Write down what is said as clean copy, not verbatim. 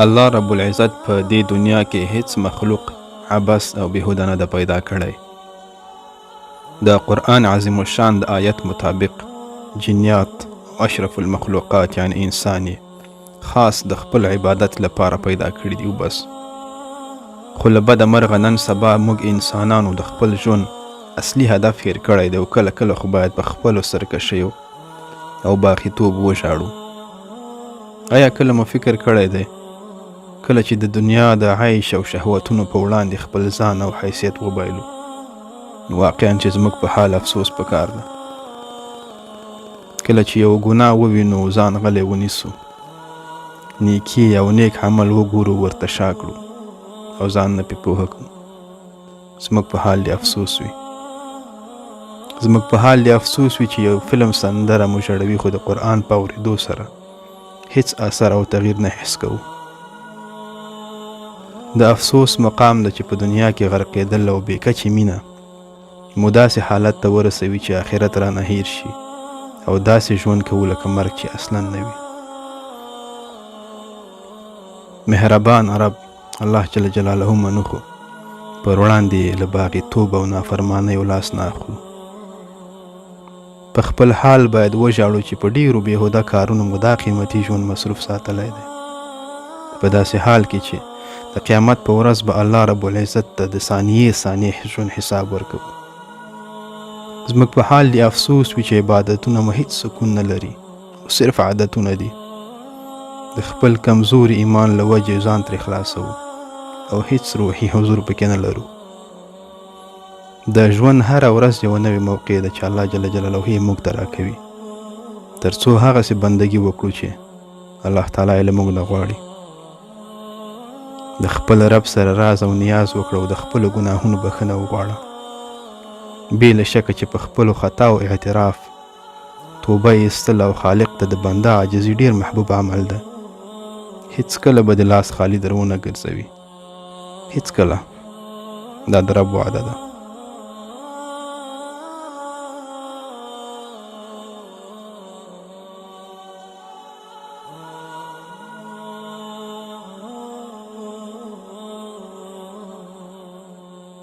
الله رب العزت په دې دنیا کې هیڅ مخلوق عبث او بیهوده نه ده پیدا کړی. د قرآن عظیم الشان د آیت مطابق جنیات او اشرف المخلوقات یعنی انسان یې خاص د خپل عبادت لپاره پیدا کړي دي وبس. خو له بده مرغه نن سبا موږ انسانانو د خپل ژوند اصلي هدف هیر کړی دی او کله کله خو باید په خپلو سرکشیو او باغیتوب وژاړو. آیا کله مو فکر کړی دی کله چې د دنیا د عیش او شهوتونو په وړاندې خپل ځان او حیثیت وبایلو، نو واقعا چې زموږ په حال افسوس پکار ده. کله چې یو ګناه ووینو، ځان غلی ونیسو، نیکی او نیک عمل وګورو، ورته شا کړو او ځان نه پې پوهه کړو، زموږ په حال دې افسوس وي. زموږ په حال دې افسوس وي چې یو فلم سندره مو ژړوي، خو د قرآن په اورېدو سره هیڅ اثر او تغییر نه حس کوو. د افسوس مقام ده چې په دنیا کې غرقېدل او بې کچې مینه مو داسې حالت ته ورسوي چې آخرت رانه هیر شي او داسې ژوند کوو لکه مرګ چې اصلا نه وي. مهربان رب الله جل جلاله منو، خو پر وړاندې یې له باغیتوب او نافرمانیو لاس نه اخلو. په خپل حال باید وژاړو چې په ډیرو بیهوده کارونو مو دا قیمتي ژوند مصروف ساتلی دی، په داسې حال کې چې د قیامت په ورځ به الله رب العزت ته د ثانیې ثانیې ژوند حساب ورکوو. زموږ په حال دې افسوس وي چې عبادتونه مو هیڅ سکون نه لري او صرف عادتونه دي. د خپل کمزوري ایمان له وجې ځان ترې خلاصوو او هیڅ روحي حضور پکې نه لرو. د ژوند هره ورځ یوه نوې موقع ده چې الله جل جلاله یې موږ ته راکوي، تر څو هغسې بندګي وکړو چې الله تعالی یې له موږ نه غواړي. د خپل رب سره راز او نیاز وکړه او د خپلو ګناهونو بښنه وغواړه. بې له شکه چې په خپلو خطاو اعتراف، توبه ایستل او خالق ته د بنده عاجزي ډیر محبوب عمل ده. هیڅکله به د لاس خالي در ونه ګرځوي، هیڅکله. دا د رب وعده ده.